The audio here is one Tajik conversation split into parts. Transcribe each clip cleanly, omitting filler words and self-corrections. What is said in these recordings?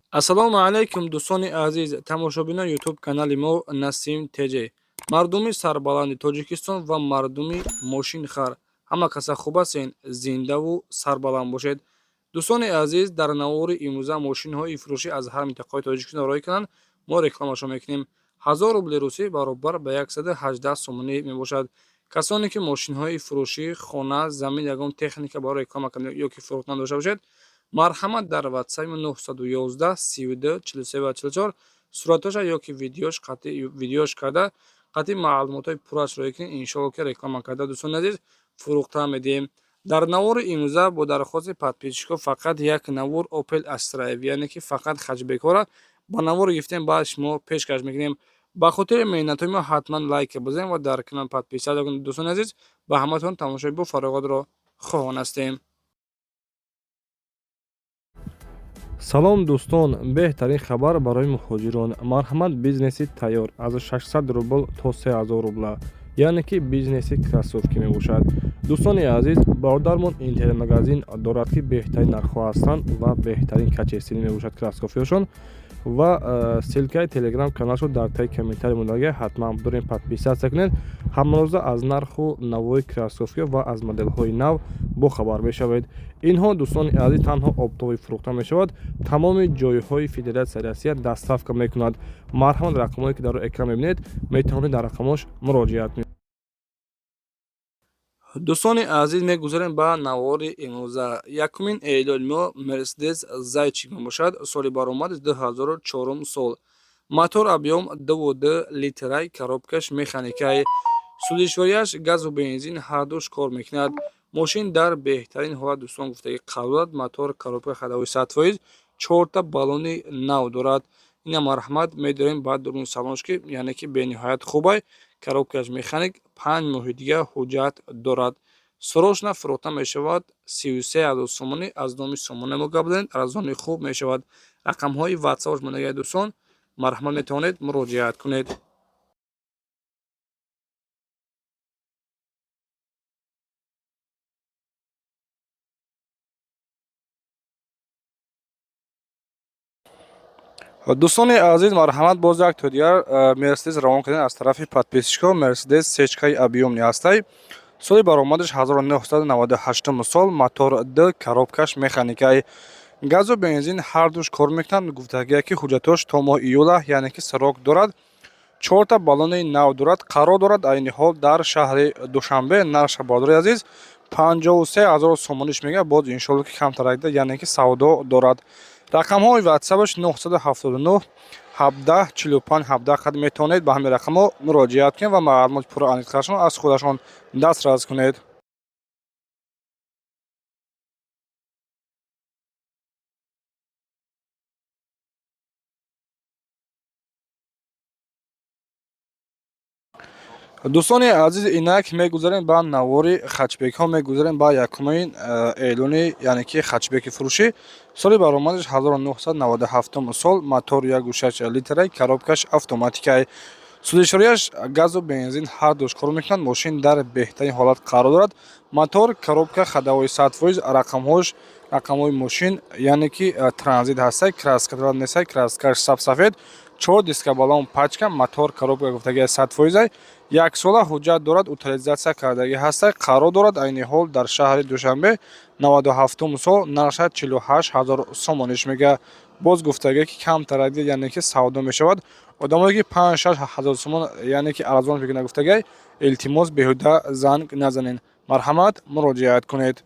Ассалому алайкум, дӯстони азиз, тамошобинони ютуб канали мо Насим ТЖ, мардуми сарбаланди Тоҷикистон ва мардуми мошинхар, ҳама каса хуб ҳастен, зиндаву сарбаланд бошед. Дӯстони азиз, дар навори имрӯза мошинҳои фурӯшӣ аз ҳар минтақаи Тоҷикистон роҳӣ кунанд, мо рекламашон мекунем. 1000 рубли русӣ баробар ба 118 сомонӣ мебошад. Касоне ки мошинҳои фурӯшӣ, хона, замин, ягон техника барои реклама кардан ё ки фурӯхтан дошта бошед, марҳамат, дар ватсапи 911 32 43 ва 44 суратҳоша ё ки видеош карда, қатъи маълумотҳои пурраш роҳӣ кунед. Иншоалло, ки реклама карда, дӯстони азиз, фурӯхта медиҳем. Дар навори имрӯза бо дархости подписчикҳо фақат як навор Opel Astra, яъне ки фақат хэтчбекҳоро ба навор гирифтем, баъд шумо пешкаш мекунем. Ба хотири меҳнатҳои мо ҳатман лайк бизанед ва дар канал подписаться кунед. Дӯстони азиз, ба ҳаматон тамошои бо фароғатро хоҳон ҳастем. Салом, дӯстон! Беҳтарин хабар барои муҳоҷирон. Марҳамат, бизнеси тайёр аз 600 рубл то 3000 рубла, яъне ки бизнеси кроссовки мебошад. Дӯстони азиз, бародармон интернет-магазин дорад, ки беҳтарин нархҳо ҳастанд ва беҳтарин качественный мебошад кроссовкиҳошон. Ва ссылкаи телеграм каналшо дар таи комментарий мондага, ҳатман дорем, подписаться кунед. Ҳамарӯза аз нарху навои кроссовкиҳо ва аз моделҳои нав бохабар мешавед. Инҳо, дӯстони азиз, танҳо оптовый фурӯхта мешавад, тамоми ҷойҳои Федератсияи Россия доставка мекунад. Марҳамат, рақамҳое ки дар экран мебинед, метавонед дар рақамҳош муроҷиат кунед. Дӯстони азиз, мегузарем ба навори имрӯза. Якумин эълони мо Мерседес Зайчик мебошад. Соли баромад 2004 сол, мотор объём 2,2 литрай, коробкаш механикай, сӯзишворияш газу бензин ҳардуш кор мекунад. Мошин дар беҳтарин ҳолат, дӯстон, гуфтаги қарор дорад. Мотор, коробка ходовой 100%, чорта баллони нав дорад. Ина, марҳамат, медорем ба дуруни салонш, ки яъне ки бениҳоят хубай. Коробкаш механик, 5 моҳи дигар ҳуҷҷат дорад. Срочно фурӯхта мешавад, 33 000 сомонӣ. Аз номи Сомона мо гап занед, арзони хуб мешавад. Рақамҳои ватсапаш мондагиа, дӯстон, марҳамат, метавонед муроҷиат кунед. Дӯстони азиз, марҳамат, боз як то дигар Мерседес равон кардем аз тарафи подписчикҳо. Мерседес сечкаи объёмный ҳастай. Соли баромадаш 1998 сол, мотор д, коробкаш механикай, газу бензин ҳардуш кор мекунанд. Гуфтагия, ки ҳуҷҷатош то моҳи июла, яъне ки срок дорад. Чорта баллони нав дорад. Қарор дорад айни ҳол дар шаҳри Душанбе. Нархша, бародари азиз, 53 000 сомониш мега, боз иншоалло, ки камтаракда, яъне ки савдо дорад. Рақамҳои ватсапаш 979 17 45 17 қад. Метавонед ба ҳамин рақамҳо муроҷиат кунед ва маълумоти пурра аниқтарашон аз худашон дастрас кунед. Дӯстони азиз, инак мегузарем ба навори хэтчбекҳо. Мегузарем ба якумин эълони, яъне ки хэтчбеки фурӯшӣ. Соли баромадаш 1997 сол, мотор 1,6 литрай, коробкаш автоматикай, сӯзишворияш газу бензин ҳардуш кор мекунанд. Мошин дар беҳтарин ҳолат қарор дорад. Мотор, коробка ходовой 100%. Рақамҳош, рақамҳои мошин, яъне ки транзит ҳастай, краска нестай, краскаш сабсафед, чор диска, баллон пачка. Мотор, коробка гуфтагиа 100%-ай, яксола ҳуҷҷат дорад, утилизация кардагӣ ҳастай. Қарор дорад айни ҳол дар шаҳри Душанбе. 97 сол, нархша 48 000 сомониш мега, боз гуфтагӣ, ки камтарак, яъне ки савдо мешавад. Одамое ки 5-6 ҳазор сомон, яъне ки арзон мекунад гуфтагай, илтимос, беҳуда занг назанед, марҳамат, муроҷиат кунед.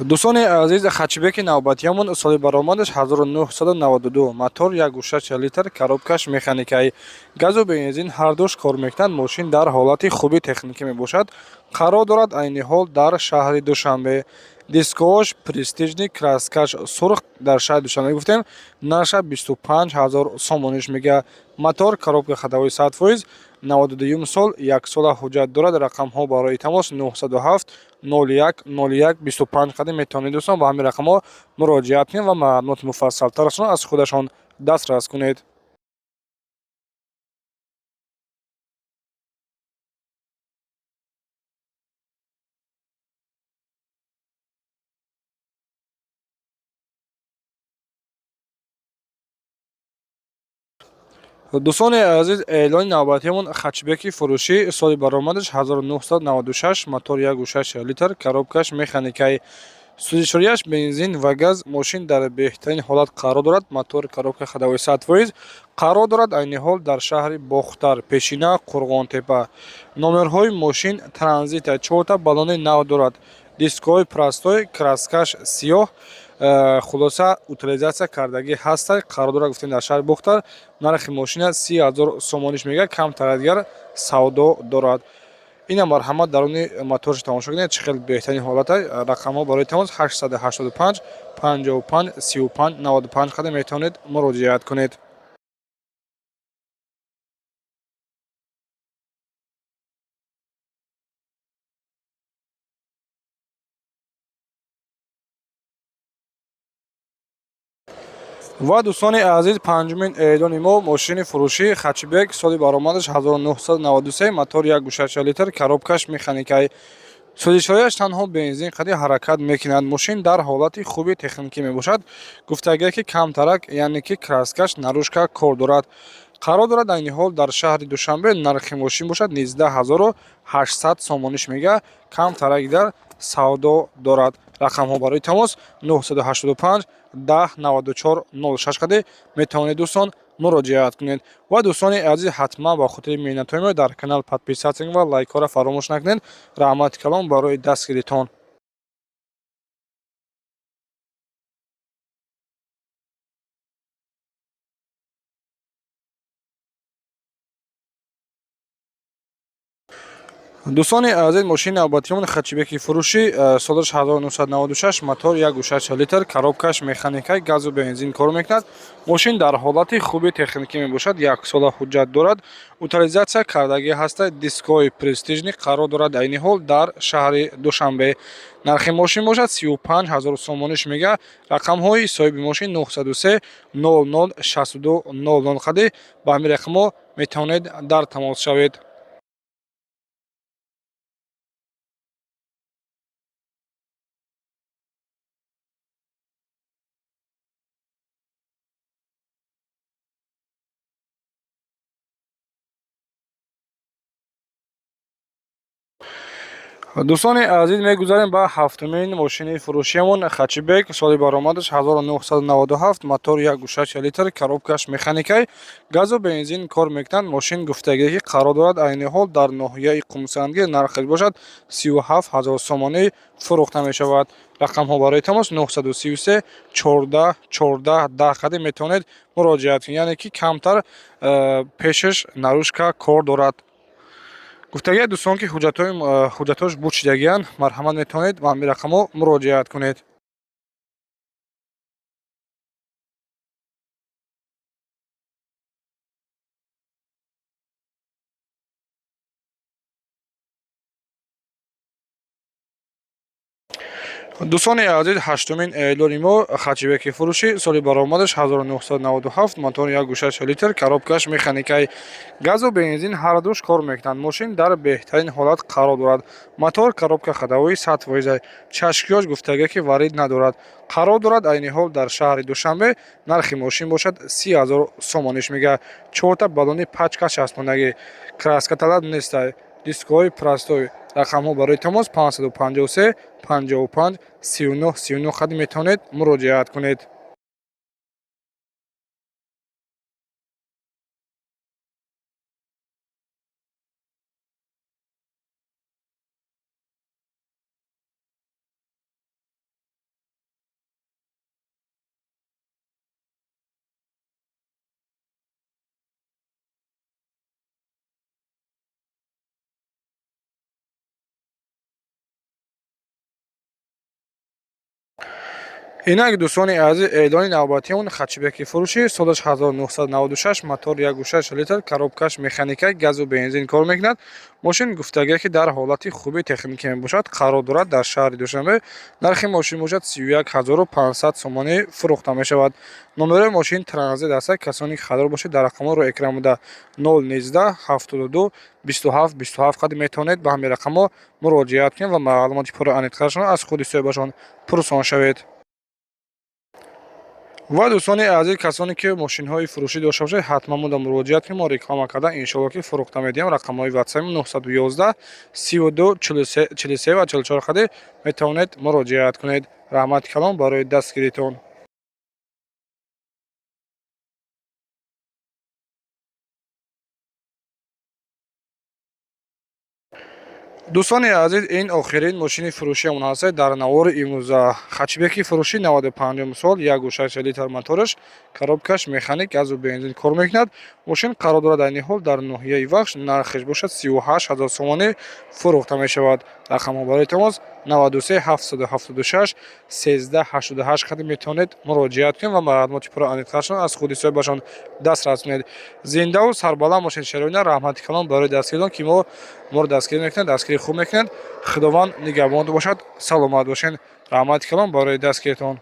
Дӯстони азиз, хэтчбеки навбатиямон, соли баромадаш 1992, мотор 1,6 литр, коробкаш механикаи, газу бензин ҳардуш кор мекунад. Мошин дар ҳолати хуби техникӣ мебошад. Қарор дорад айни ҳол дар шаҳри Душанбе. Дискош престижный, краскаш сурх. Дар шаҳри Душанбе гуфтем. Нарша 25 000 сомониш мега. Мотор, коробка ходовой 100%, 92 сол, яксола ҳуҷҷат дорад. Рақамҳо барои тамос 907 01 01 25 қадим. Метавонед, дӯстон, ба ҳамин рақамҳо муроҷиат кунед ва маълумоти муфассалтарашон аз худашон дастрас кунед. Дӯстони азиз, эълони навбатиамон хэтчбеки фурӯшӣ, соли баромадаш 1996, мотор 1,6 литр, коробкаш механикаи, сӯзишворияш бензин ва газ. Мошин дар беҳтарин ҳолат қарор дорад. Мотор, коробка ходовой 100%. Қарор дорад айни ҳол дар шаҳри Бохтар, пешина Қурғонтепа. Номерҳои мошин транзита, чорта баллони нав дорад, дискҳои простой, краскаш сиёҳ. Хулоса, утилизация кардагӣ ҳастай. Қарор дорад, гуфтем, дар шаҳри Бохтар. Нархи мошина 30 000 сомониш мега, камтар дигар савдо дорад. Ина, марҳамат, даруни моторш тамошо кунед, чӣ хел беҳтарин ҳолата. Рақамҳо барои тамос 885 55 35 95 қадам метавонед муроҷиат кунед. Ва, дӯстони азиз, панҷумин эълони мо мошини фурӯшӣ хэтчбек, соли баромадаш 1993, мотор 1,6 литр, коробкаш механикаи, сӯзишворияш танҳо бензин қади ҳаракат мекунад. Мошин дар ҳолати хуби техникӣ мебошад. Гуфтагие, ки камтарак, яъне ки краскаш, наружка кор дорад. Қарор дорад айни ҳол дар шаҳри Душанбе. Нархи мошин бошад 19 800 сомониш мега, камтарак дар савдо дорад. Рақамҳо барои тамос 985 10 94 06 қади метавонед, дӯстон, муроҷиат кунед. Ва, дӯстони азиз, ҳатман ба хотири меҳнатҳои мо дар канал подписаться ва лайкҳоро фаромӯш накунед. Раҳмати калон барои дастгиритон. Дӯстони азиз, мошини навбатиён хэтчбеки фурӯшӣ, солаш 1996, мотор 1,6 литр, коробкаш механика, газу бензин кор мекунад. Мошин дар ҳолати хуби техникӣ мебошад, яксола ҳуҷҷат дорад, утилизация кардагӣ ҳаста, дискҳои престижный. Қарор дорад айни ҳол дар шаҳри Душанбе. Нархи мошин бошад 35 ҳазор сомониш мега. Рақамҳои соҳиби мошин 903 00 62 00 қади ба ҳамин рақамҳо метавонед дар тамос шавед. Дӯстони азиз, мегузарем ба ҳафтумин мошини фурӯшиамон. Хэтчбек, соли баромадаш 1997, мотор 1,6 литр, коробкаш механикай, газу бензин кор мекунад. Мошин, гуфтагие, ки қарор дорад айни ҳол дар ноҳияи Қумсангир. Нархаш бошад 37 ҳазор сомонӣ фурӯхта мешавад. Рақамҳо барои тамос 933 14 14 10 қади метавонед муроҷиат кунед. Яъне ки камтар пешаш наружка кор дорад. Гуфтагия, дӯстон, ки ҳуҷҷатҳош бучидагиянд. Марҳамат, метавонед ба ҳамин рақамҳо муроҷиат кунед. Дӯстони азиз, ҳаштумин эълони мо хэтчбеки фурӯшӣ, соли баромадаш 1997, мотор 1,6 литр, коробкаш механикаи, газу бензин ҳардуш кор мекунанд. Мошин дар беҳтарин ҳолат қарор дорад. Мотор, коробка ходовой 100%, чашкиёш, гуфтагие, ки варид надорад. Қарор дорад айни ҳол дар шаҳри Душанбе. Нархи мошин бошад 30 000 сомониш мега. Чорта баллони пачка часпондагӣ, краска талаб нестай, дискҳои простой. Рақамҳо барои тамос 553 55 39 39 қади метавонед муроҷиат кунед. Инак, дӯстони азиз, эълони навбатион хэтчбеки фурӯшӣ, солаш 1996, мотор 1,6 литр, коробкаш механика, газу бензин кор мекунад. Мошин, гуфтагие, ки дар ҳолати хуби техникӣ мебошад. Қарор дорад дар шаҳри Душанбе. Нархи мошин бошад 31 500 сомонӣ фурӯхта мешавад. Номерои мошин транзит аст. Касоне ки харидор бошед, дар рақамҳо экран буда 019 72 27 27 қади метавонед ба ҳамин рақамҳо муроҷиат кунед ва маълумоти пурра аниқтарашон аз худи соҳибашон пурсон шавед. Ва дӯстони азиз, касоне ки мошинҳои фурӯшӣ дошта бошед, ҳатман мода муроҷиат кунед, мо реклама кардан иншоалло ки фурӯхта медиҳем. Рақамҳои ватсапи 911 32 43 ва 44 қади метавонед муроҷиат кунед. Раҳмати калон барои дастгиритон. Дӯстони азиз, ин охирин мошини фурӯшиамон ҳаст дар навори имрӯза. Хэтчбеки фурӯшӣ 95 сол, 1,6 литр мотораш, коробкаш механик, газу бензин кор мекунад. Мошин қарор дорад айни ҳол дар ноҳияи Вахш, нархеш бошад 38 ҳазор сомонӣ фурӯхта мешавад. Рақамҳо барои тамос 93 776 13 88 қади метавонед муроҷиат кунед ва маълумоти пурра аниқтаршон аз худи соҳибашон дастрас кунед. Зиндаву сарбаланд бошед, шароина. Раҳмати калон барои дастгиритон, ки моро дастгирӣ мекунед, дастгирии хуб мекунед. Худованд нигаҳбонтон бошад, саломат бошед. Раҳмати калон барои дастгиритон.